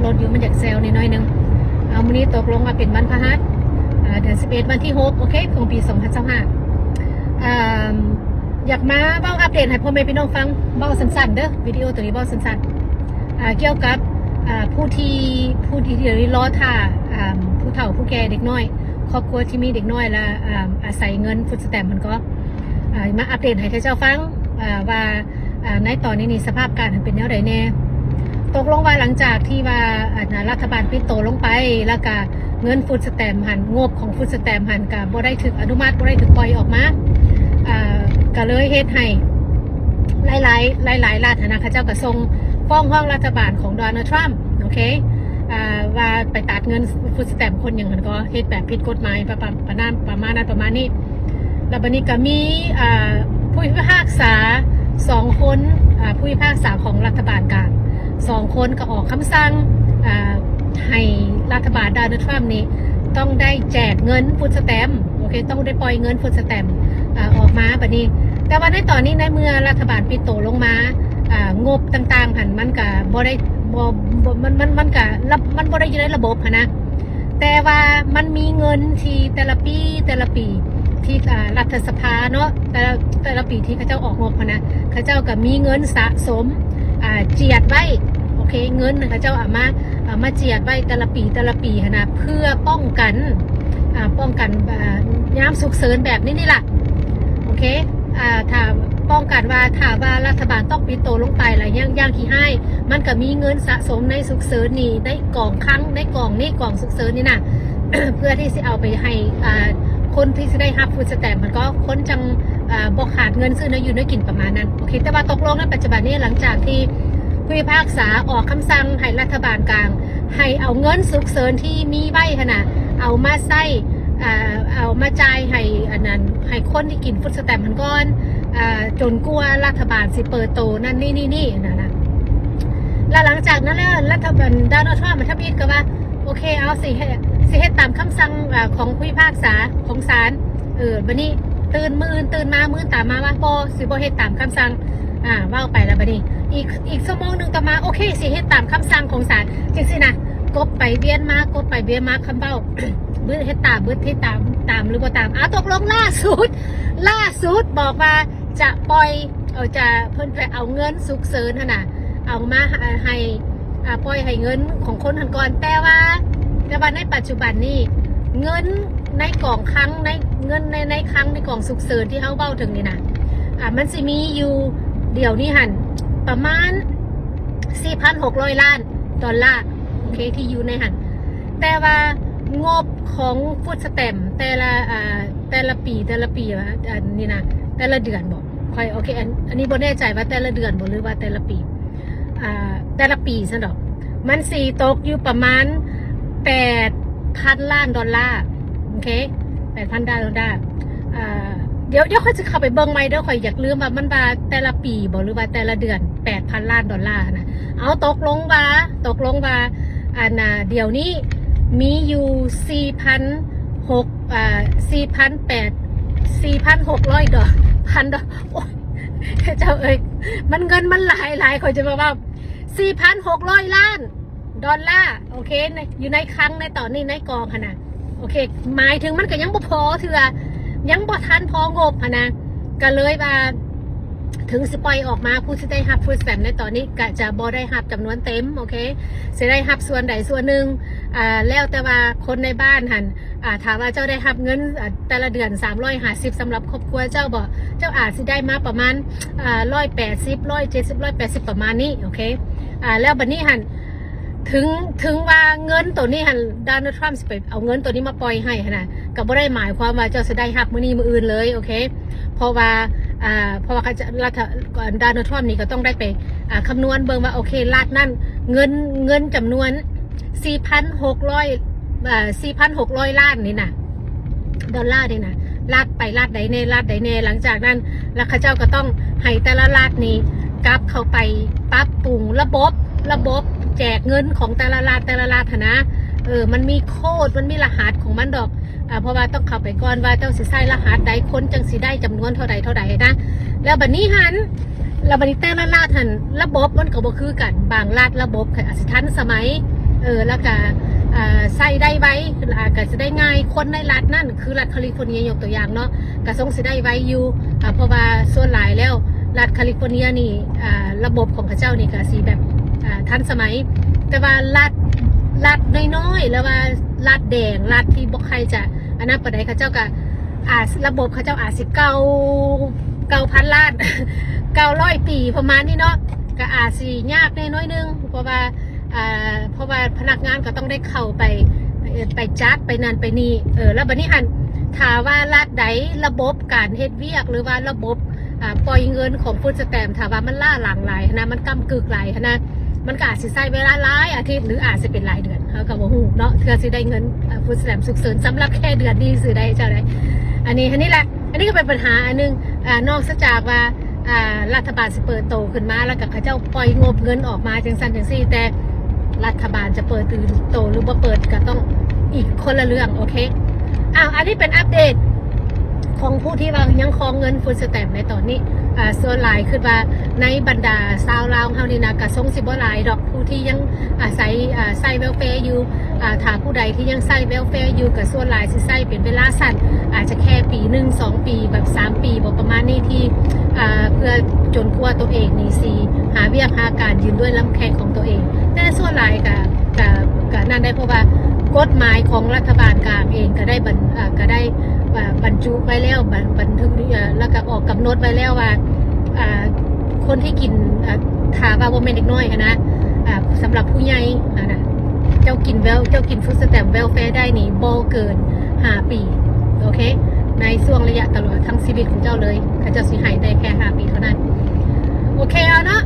ລົດຢູ່ ມັນຢາກແຊວໜ້ອຍໜຶ່ງ. ເອົາ ມື້ນີ້ຕົກລົງວ່າເປັນວັນພະຫັດ ເດືອນສິບເອັດ ວັນທີຫົກ ໂອເຄ ຂອງປີສອງພັນຊາວຫ້າ. ຢາກມາເວົ້າອັບເດດໃຫ້ພໍ່ແມ່ພີ່ນ້ອງຟັງ ເວົ້າສັ້ນໆເດີ ວິດີໂອໂຕນີ້ເວົ້າສັ້ນໆ ກ່ຽວກັບຜູ້ທີ່ ຜູ້ທີ່ດຽວນີ້ລໍຖ້າ ຜູ້ເຖົ້າຜູ້ແກ່ເດັກນ້ອຍ ຄອບຄົວທີ່ມີເດັກນ້ອຍ ແລະ ອາໄສເງິນ food stamp ຫັ້ນກໍ ມາອັບເດດໃຫ້ເຈົ້າຟັງ ວ່າ ໃນຕອນນີ້ນີ້ ສະພາບການເປັນແນວໃດແດ່. ຕົກລົງວ່າຫຼັງຈາກທີ່ວ່າ ອັນ ລັດຖະບານປິດໂຕລົງໄປ ແລ້ວກະເງິນ food stamp ຫັ້ນ ງົບຂອງ food stamp ຫັ້ນ ກະບໍ່ໄດ້ຖືກອະນຸມັດ ບໍ່ໄດ້ຖືກປ່ອຍອອກມາ ກະເລີຍເຮັດໃຫ້ຫຼາຍໆ ຫຼາຍໆລັດຫັ້ນນະ ເຂົາເຈົ້າກະສົ່ງຟ້ອງຮ້ອງລັດຖະບານຂອງ Donald Trump ໂອເຄ ວ່າໄປຕັດເງິນ food stamp ຄົນຫຍັງຫັ້ນ ກໍເຮັດແບບຜິດກົດໝາຍປະ ປະ ປະມານ ປະມານນັ້ນປະມານນີ້. ແລ້ວບັດນີ້ກໍມີ ອາ ຜູ້ພິພາກສາສອງຄົນ ອາ ຜູ້ພິພາກສາຂອງລັດຖະບານກາງສອງຄົນກໍອອກຄຳສັ່ງ ອາ ໃຫ້ລັດຖະບານ Donald Trump ນີ້ຕ້ອງໄດ້ແຈກເງິນ food stamp ໂອເຄ ຕ້ອງໄດ້ປ່ອຍເງິນ food stamp ອາ ອອກມາບັດນີ້. ແຕ່ວ່າໃນຕອນນີ້ ໃນເມື່ອລັດຖະບານປິດໂຕລົງມາ ອາ ງົບຕ່າງໆຫັ້ນ ມັນກະບໍ່ໄດ້ ບໍ່ ບໍ່ ມັນ ມັນ ມັນກະ ລະ ມັນບໍ່ໄດ້ຢູ່ໃນລະບົບຫັ້ນນະ. ແຕ່ວ່າມັນມີເງິນທີ່ແຕ່ລະປີ ແຕ່ລະປີ ທີ່ ອາ ລັດຖະສະພາເນາະ ແຕ່ລະ ແຕ່ລະປີທີ່ເຂົາເຈົ້າອອກງົບຫັ້ນນະ ເຂົາເຈົ້າກໍມີເງິນສະສົມ ອາ ຈຽດໄວ້ ໂອເຄ ເງິນເຂົາເຈົ້າເອົາມາ ເອົາມາຈຽດໄວ້ແຕ່ລະປີ ແຕ່ລະປີຫັ້ນນະ ເພື່ອປ້ອງກັນ ອາ ປ້ອງກັນ ອາ ຍາມສຸກເສີນແບບນີ້ນີ້ລະ ໂອເຄ ອາ ຖ້າປ້ອງກັນວ່າ ຖ້າວ່າລັດຖະບານຕ້ອງປິດໂຕລົງໄປ ແລ້ວຢ່າງ ຢ່າງຂີ້ຮ້າຍ ມັນກໍມີເງິນສະສົມໃນສຸກເສີນນີ້ ໃນກອງຄັງ ໃນກອງນີ້ ກອງສຸກເສີນນີ້ນະ ເພື່ອທີ່ຊິເອົາໄປໃຫ້ ອາ ຄົນທີ່ຊິໄດ້ຮັບ food stamp ມັນກໍຄົນຈັ່ງ ອາ ບໍ່ຂາດເງິນຊື້ແນວຢູ່ແນວກິນປະມານນັ້ນ ໂອເຄ. ແຕ່ວ່າຕົກລົງໃນປັດຈຸບັນນີ້ ຫຼັງຈາກທີ່ຜູ້ພິພາກສາອອກຄຳສັ່ງໃຫ້ລັດຖະບານກາງ ໃຫ້ເອົາເງິນສຸກເສີນທີ່ມີໄວ້ຫັ້ນນະ ເອົາມາໃຊ້ ອາ ເອົາມາຈ່າຍໃຫ້ອັນນັ້ນ ໃຫ້ຄົນທີ່ກິນ food stamp ຫັ້ນກ່ອນ ອາ ຈົນກວ່າລັດຖະບານຊິເປີດໂຕນັ້ນນີ້ນີ້ນີ້ນັ້ນນະ. ແລ້ວຫຼັງຈາກນັ້ນແລ້ວ ລັດຖະບານ Donald Trump ມັນທຳອິດກໍວ່າ ໂອເຄ ເອົາ ຊິເຮັດ ຊິເຮັດຕາມຄຳສັ່ງ ອາ ຂອງຜູ້ພິພາກສາຂອງສານ. ເອີ ບັດນີ້ຕື່ນ ມື້ອື່ນຕື່ນມາ ມື້ອື່ນຕາມມາວ່າ ບໍ່ ຊິບໍ່ເຮັດຕາມຄຳສັ່ງ ອາ ເວົ້າໄປແລ້ວບັດນີ້ ອີກ ອີກຊົ່ວໂມງໜຶ່ງຕໍ່ມາ ໂອເຄ ຊິເຮັດຕາມຄຳສັ່ງຂອງສານ ຈັ່ງຊີ້ນະ. ກົບໄປວຽນມາ ກົບໄປວຽນມາ ຄຳເວົ້າ ບຶດເຮັດຕາມ ບຶດເຮັດຕາມ ຕາມຫຼືບໍ່ຕາມ. ອາ ຕົກລົງລ່າສຸດ ລ່າສຸດບອກວ່າຈະປ່ອຍ ເອີ ຈະ ເພິ່ນຈະເອົາເງິນສຸກເສີນຫັ້ນນະ ເອົາມາໃຫ້ ອາ ປ່ອຍໃຫ້ເງິນຂອງຄົນຫັ້ນກ່ອນ. ແຕ່ວ່າ ແຕ່ວ່າໃນປັດຈຸບັນນີ້ ເງິນໃນກອງຄັງ ໃນ ເງິນໃນ ໃນຄັງ ໃນກອງສຸກເສີນທີ່ເຮົາເວົ້າເຖິງນີ້ນະ ອາ ມັນຊິມີຢູ່ດຽວນີ້ຫັ້ນ ປະມານສີ່ພັນຫົກຮ້ອຍລ້ານ ດອນລາ ໂອເຄ ທີ່ຢູ່ໃນຫັ້ນ. ແຕ່ວ່າງົບຂອງ food stamp ແຕ່ລະ ອາ ແຕ່ລະປີ ແຕ່ລະປີ ອາ ອັນນີ້ນະ ແຕ່ລະເດືອນບໍ ຂ້ອຍ ໂອເຄ ອັນ ອັນນີ້ບໍ່ແນ່ໃຈວ່າແຕ່ລະເດືອນບໍ ຫຼືວ່າແຕ່ລະປີ ອາ ແຕ່ລະປີຊັ້ນດອກ ມັນຊິຕົກຢູ່ປະມານແປດພັນລ້ານດອນລາ ໂອເຄ ແປດພັນລ້ານດອນລາ. ອາ ດຽວ ດຽວຂ້ອຍຊິເຂົ້າໄປເບິ່ງໃໝ່ເດີ ຂ້ອຍຢາກລືມວ່າມັນວ່າແຕ່ລະປີບໍ ຫຼືວ່າແຕ່ລະເດືອນ ແປດພັນລ້ານດອນລາຫັ້ນນະ. ເອົາ ຕົກລົງວ່າ ຕົກລົງວ່າ ອັນນ່າ ດຽວນີ້ມີຢູ່ສີ່ພັນຫົກ ອາ ສີ່ພັນແປດ ສີ່ພັນຫົກຮ້ອຍດອນ ພັນດອນ ໂອ້ຍ ເຈົ້າເອີຍ ມັນເງິນມັນຫຼາຍ ຫຼາຍ ຂ້ອຍຈະມາເວົ້າ ສີ່ພັນຫົກຮ້ອຍລ້ານ ດອນລາ ໂອເຄ ໃນ ຢູ່ໃນຄັງໃນຕອນນີ້ ໃນກອງຫັ້ນນະ ໂອເຄ ໝາຍເຖິງມັນກໍຍັງບໍ່ພໍເທື່ອ ຍັງບໍ່ທັນພໍງົບຫັ້ນນະ. ກໍເລີຍວ່າ ເຖິງຊິປ່ອຍອອກມາ ຜູ້ທີ່ໄດ້ຮັບ food stamp ໃນຕອນນີ້ກໍຈະບໍ່ໄດ້ຮັບຈຳນວນເຕັມ ໂອເຄ ຊິໄດ້ຮັບສ່ວນໃດສ່ວນໜຶ່ງ ອາ ແລ້ວແຕ່ວ່າຄົນໃນບ້ານຫັ້ນ ອາ ຖ້າວ່າເຈົ້າໄດ້ຮັບເງິນ ອາ ແຕ່ລະເດືອນສາມຮ້ອຍຫ້າສິບ ສຳລັບຄອບຄົວເຈົ້າບໍ ເຈົ້າອາດຊິໄດ້ມາປະມານ ອາ ຮ້ອຍແປດສິບ ຮ້ອຍເຈັດສິບ ຮ້ອຍແປດສິບ ປະມານນີ້ ໂອເຄ ອາ ແລ້ວບັດນີ້ຫັ້ນ ເຖິງ ເຖິງວ່າເງິນໂຕນີ້ຫັ້ນ Donald Trump ຊິໄປເອົາເງິນໂຕນີ້ມາປ່ອຍໃຫ້ຫັ້ນນະ ກໍບໍ່ໄດ້ໝາຍຄວາມວ່າເຈົ້າຊິໄດ້ຮັບມື້ນີ້ມື້ອື່ນເລີຍ ໂອເຄ ເພາະວ່າ ອາ ເພາະວ່າເຂົາຈະ ລັດຖະ Donald Trump ນີ້ກໍຕ້ອງໄດ້ໄປ ອາ ຄຳນວນເບິ່ງວ່າ ໂອເຄ ລັດນັ້ນ ເງິນ ເງິນຈຳນວນສີ່ພັນຫົກຮ້ອຍ ອາ ສີ່ພັນຫົກຮ້ອຍລ້ານນີ້ນະ ດອນລານີ້ນະ ລັດໄປລັດໃດແດ່ ລັດໃດແດ່. ຫຼັງຈາກນັ້ນ ແລ້ວເຂົາເຈົ້າກໍຕ້ອງໃຫ້ແຕ່ລະລັດນີ້ກັບເຂົ້າໄປປັບປຸງລະບົບ ລະບົບແຈກເງິນຂອງແຕ່ລະລັດ ແຕ່ລະລັດຫັ້ນນະ ເອີ ມັນມີໂຄດ ມັນມີລະຫັດຂອງມັນດອກ ອາ ເພາະວ່າຕ້ອງເຂົ້າໄປກ່ອນວ່າເຈົ້າຊິໃຊ້ລະຫັດໃດ ຄົນຈັ່ງຊິໄດ້ຈຳນວນເທົ່າໃດເທົ່າໃດນະ. ແລ້ວບັດນີ້ຫັ້ນ ແລ້ວບັດນີ້ແຕ່ລະລັດຫັ້ນ ລະບົບມັນກໍບໍ່ຄືກັນ ບາງລັດລະບົບອາດຊິທັນສະໄໝ ເອີ ແລ້ວກະ ເອີ ໃຊ້ໄດ້ໄວ ອາ ກະຊິໄດ້ງ່າຍ. ຄົນໃນລັດນັ້ນ ຄືລັດຄາລິຟໍເນຍຍົກຕົວຢ່າງເນາະ ກະຊົງຊິໄດ້ໄວຢູ່ ອາ ເພາະວ່າສ່ວນຫຼາຍແລ້ວລັດຄາລິຟໍເນຍນີ້ ອາ ລະບົບຂອງເຂົາເຈົ້ານີ້ກະຊິແບບ ອາ ທັນສະໄໝ. ແຕ່ວ່າລັດ ລັດນ້ອຍໆ ຫຼືວ່າລັດແດງ ລັດທີ່ບໍ່ໃຄ່ຈະອັນນັ້ນປານໃດ ເຂົາເຈົ້າກະ ອາ ລະບົບເຂົາເຈົ້າອາດຊິເກົ່າ ເກົ່າພັນລ້ານ ເກົ່າຮ້ອຍປີ ປະມານນີ້ເນາະ ກະອາດຊິຍາກແດ່ໜ້ອຍໜຶ່ງ ເພາະວ່າ ອ່າ ເພາະວ່າພະນັກງານກໍຕ້ອງໄດ້ເຂົ້າໄປ ເອີ ໄປຈັດໄປນັ້ນໄປນີ້ ເອີ ແລ້ວບັດນີ້ຫັ້ນ ຖ້າວ່າລັດໃດລະບົບການເຮັດວຽກ ຫຼືວ່າລະບົບ ອ່າ ປ່ອຍເງິນຂອງຟູດສະແຕມ ຖ້າວ່າມັນລ້າຫຼັງຫຼາຍຫັ້ນນະ ມັນກ້ຳກຶກຫຼາຍຫັ້ນນະ ມັນກໍອາດຊິໃຊ້ເວລາຫຼາຍອາທິດ ຫຼືອາດຊິເປັນຫຼາຍເດືອນ ເຮົາກໍບໍ່ຮູ້ເນາະ ເທື່ອຊິໄດ້ເງິນ ອ່າ ຟູດສະແຕມສຸກເສີນ ສຳລັບແຄ່ເດືອນນີ້ຊື່ໄດ້ເຈົ້າໄດ໋. ອັນນີ້ ອັນນີ້ແຫຼະ ອັນນີ້ກໍເປັນບັນຫາອັນໜຶ່ງ ອ່າ ນອກເສຍຈາກວ່າ ອ່າ ລັດຖະບານຊິເປີດໂຕຂຶ້ນມາ ແລ້ວກໍເຂົາເຈົ້າປ່ອຍງົບເງິນອອກມາຈັ່ງຊັ້ນຈັ່ງຊີ້ ແຕ່ລັດຖະບານຈະເປີດໂຕ ຫຼືບໍ່ເປີດກໍຕ້ອງອີກຄົນລະເລື່ອງ ໂອເຄ. ອ້າວ ອັນນີ້ເປັນອັບເດດຂອງຜູ້ທີ່ວ່າຍັງຄອງເງິນຟູດສະແຕມໃນຕອນນີ້ ອ່າ ສ່ວນຫຼາຍຄິດວ່າໃນບັນດາຊາວລາວເຮົານີ້ນະ ກະຊົງຊິບໍ່ຫຼາຍດອກ ຜູ້ທີ່ຍັງອາໄສ ອາ ໃຊ້ເວລແຟຢູ່ ອາ ຖ້າຜູ້ໃດທີ່ຍັງໃຊ້ເວລແຟຢູ່ ກະສ່ວນຫຼາຍຊິໃຊ້ເປັນເວລາສັ້ນ ອາດຈະແຄ່ປີໜຶ່ງສອງປີ ແບບສາມປີບໍ ປະມານນີ້ ທີ່ ອາ ເພື່ອຈົນກວ່າຕົວເອງນີ້ຊິຫາວຽກຫາການຢືນດ້ວຍລຳແຂ້ງຂອງຕົວເອງ. ແຕ່ສ່ວນຫຼາຍກະ ກະ ກະນັ້ນໄດ້ ເພາະວ່າກົດໝາຍຂອງລັດຖະບານກາງເອງກະໄດ້ບັນ ອາ ກະໄດ້ ອາ ບັນຈຸໄວ້ແລ້ວ ບັນ ບັນທຶກ ອາ ແລ້ວກະອອກກຳນົດໄວ້ແລ້ວວ່າ ອາ ຄົນທີ່ກິນ ເອີ ຖ້າວ່າບໍ່ແມ່ນເດັກນ້ອຍຫັ້ນນະ ເອີ ສຳລັບຜູ້ໃຫຍ່ຫັ້ນນະ ເຈົ້າກິນເວລ ເຈົ້າກິນຟູດສະແຕມເວລແຟໄດ້ນີ້ບໍ່ເກີນຫ້າປີ ໂອເຄ ໃນຊ່ວງໄລຍະຕະຫຼອດທັງຊີວິດຂອງເຈົ້າເລີຍ ເຂົາເຈົ້າຊິໃຫ້ໄດ້ແຄ່ຫ້າປີເທົ່ານັ້ນ ໂອເຄ ເອົາເນາະ.